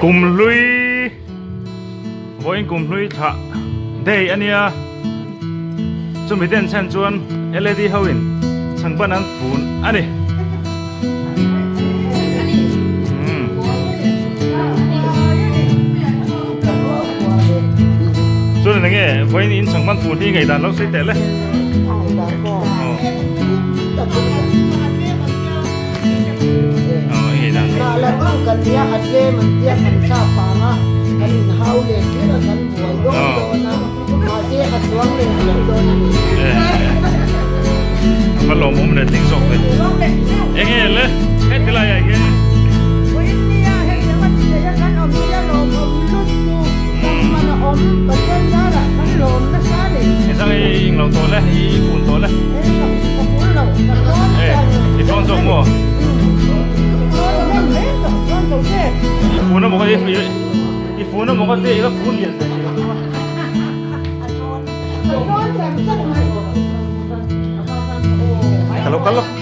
Kumhlui vawiin kumhlui thlah day a nia chumi den chhan chuan led ho in chhangban an fun a ni. Chuan eng nge vawiin in chhangban fun hi ngaihdan lo sawi teh le. A lawmawm leh tling zawk ve. Enge le heti lai ah hian. Hei i englo tawh le i fun tawh le. I thawn zawk maw? I fun a maw ka i fun a maw ka tia i la fun lian ve tih ka tum a. Ka lo kal lo.